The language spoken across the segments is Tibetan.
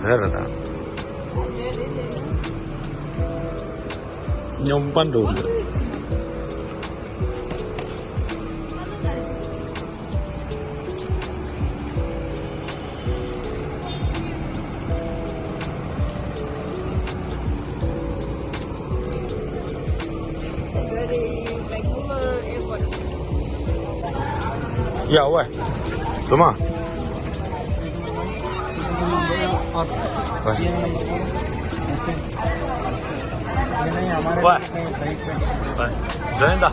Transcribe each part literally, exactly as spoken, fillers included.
རེད་རེད་རེད། སྨྱོན་པ་འགྲོ་གི་ཡོད། ཡ་ཝེ། སློབ་མ། ཝེ། ཝེ། འགྲོ་ཡིན་ད།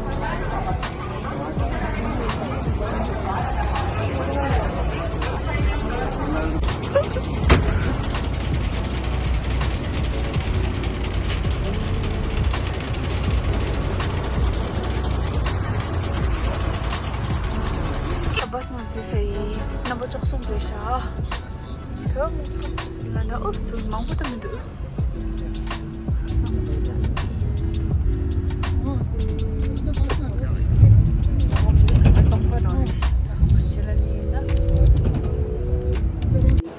བྷས་ནང་འཛུལ་ཚར་ཡིན། སིཊ་ནམ་བར་བཅུ་གསུམ་རེད་ཤག་བོད་མི་ཁ་ལ་ན་ཨུ་སུ་མང་པོ་ད་མི་འདུག་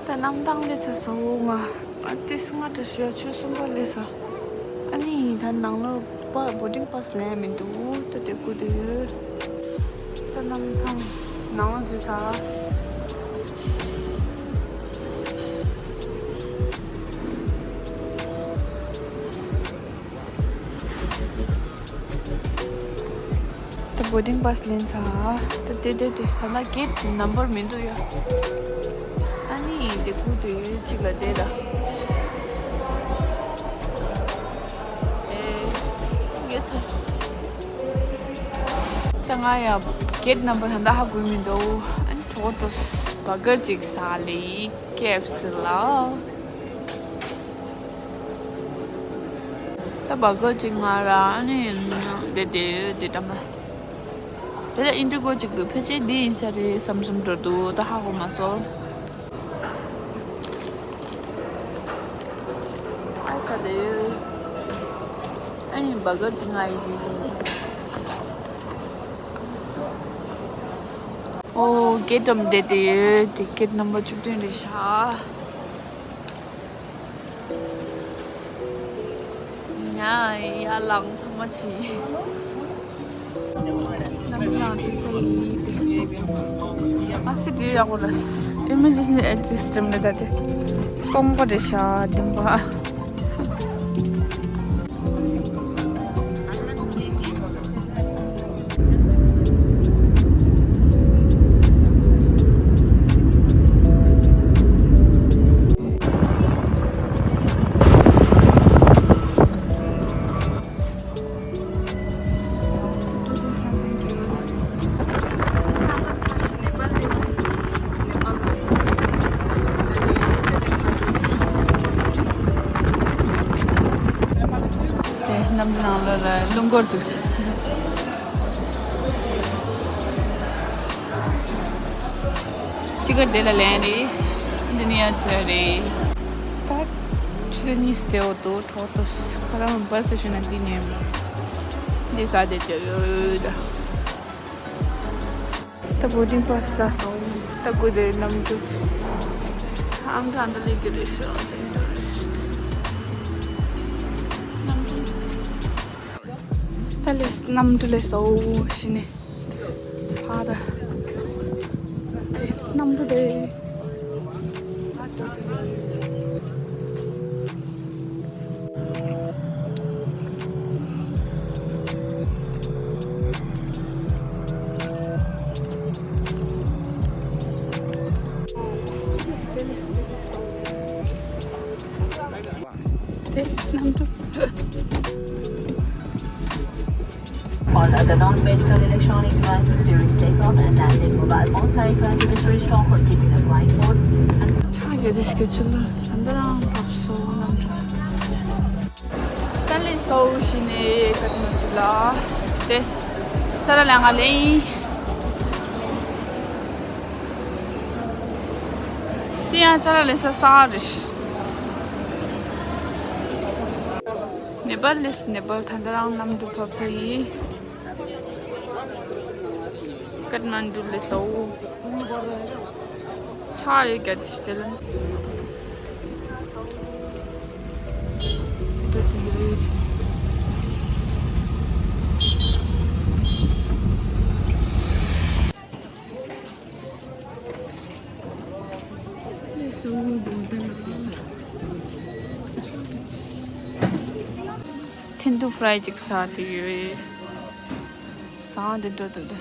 ད་གནམ་ཐང་ལ་ཚ་སོང་ང་། ཨ་ཏི་སྔ་དྲོ་ཞོ་ཆུ་གསུམ་པ་ལས་ས། ཨ་ནི་ད་ནང་ལོགས་པ་བོར་ཌིང་པཱ་སི་ལེན་མི་འདུག་ད་དེ་ཀུ་དེ་ད་གནམ་ཐང་ནང་ལོགས་འཛུལ་ས། ད་བོར་ཌིང་པཱ་སི་ལེན་ཚར། ད་དེ་དེ་དེ་ད་ལྟ་གེ་ཊི་ནམ་བར་མི་འདུག་ཡ། ཨ་ནི་དེ་ཀུ་དེ་གཅིག་ལ་བསྡད་ད། ཨེ། ཡོད་ཚ། ད་ང་ཡ་གེ་ཊི་ནམ་བར་ད་ལྟ་ཧ་གོ་མི་འདུག་ཨ་ནི་གྲོགས་དོ་བར་གར་གཅིག་ཟ་ལེ་ཀེ་ཨེཕ་སི་ལ། ད་བར་གར་གཅིག་ང་ར་ཨ་ནི་དེ་དེ་དེ་ད་མ། དེ་ལ་ཨིན་ཌི་གོ་གཅིག་འདུག་ཕལ་ཆེར་འདི་ཡིན་ས་རེད་བསམ་བསམ་འགྲོ་འདུག་ད་ཧ་གོ་མ་སོང་། ཨ་ས་དེ་ཨ་ནི་བར་གར་གཅིག་ང་ཡིན། ཨོ་གེ་ཊི་འགྲམ་བསྡད་དེ་ཡོད། དེ་གེ་ཊི་ནམ་བར་བཅུ་བདུན་རེད་ཤག་ཉ་ཡ་ལང་ཚང་མ་ཆེ། ནམ་ལངས་ཚེ་ས་ཡིན་ཏེ། ཨ་སི་དེ་ཡག་པོ་རེད། ཨི་མར་ཇེན་སི་ཨེག་སི་སི་ཊེམ་རེད་ད་དེ། སྟོང་པ་རེད་ཤག་བདེན་པ། དེ་གནམ་གྲུ་ནང་ལོགས་ལ་རླུང་འཁོར་བཙུགས་ཤག་ཅི་ག་དེ་ལ་ལན་རེད། འདི་ནི་ཡ་ཅི་རེད། ད་ཆུ་ཚོད་གཉིས་སྟེ་འོ་དོ་གྲོགས་དོ་ཁ་རང་བ་སི་ཤི་ན་འདི་ནས་འདི་ས་དེ་ཅི་ཡོད། ད་བོར་ཌིང་པཱ་སི་རག་སོང་། ད་དགོས་དེ་གནམ་གྲུ། ཨང་གྲངས་འདི་ལས་རྒྱུ་རེད་ཤག་གནམ་གྲུ། ད་ལས་གནམ་གྲུ་ལས་སོ་ཞི་ནས། ཕ་ད། དེ་གནམ་གྲུ་དེ། དེ་གནམ་གྲུ། All other non-medical electronic devices during takeoff and landing. Mobile phones are required to be switched off or keep in a flight mode. ཕྱག་གི་རིགས་ཀྱི་ཆུ་ལ་ད་ལྟ་རང་བབས་སོ་གནམ་གྲུ། ད་ལས་སོ་ཞི་ནས་ཀ་ཐ་མན་ཌུ་ལ་དེ་ཅ་ལག་ལེན་ག་ལེན་ཡིན། དེ་ཡང་ཅ་ལག་ལེན་ས་ས་རེད། ནེ་པཱལ་ལས་ནེ་པཱལ་ད་ལྟ་རང་གནམ་གྲུ་བབས་ཚར་ཡིན། ཀ་ཐ་མན་ཌུ་ལས་སོ། ཆ་ཡོད་ག་དེ་ཞི་དེ་ལ། ཧིན་དུ་ཕ་རའི་ཅིག་ཟ་དེ་ཡོད། ཟ་དེ་འགྲོ་དུ་དེ།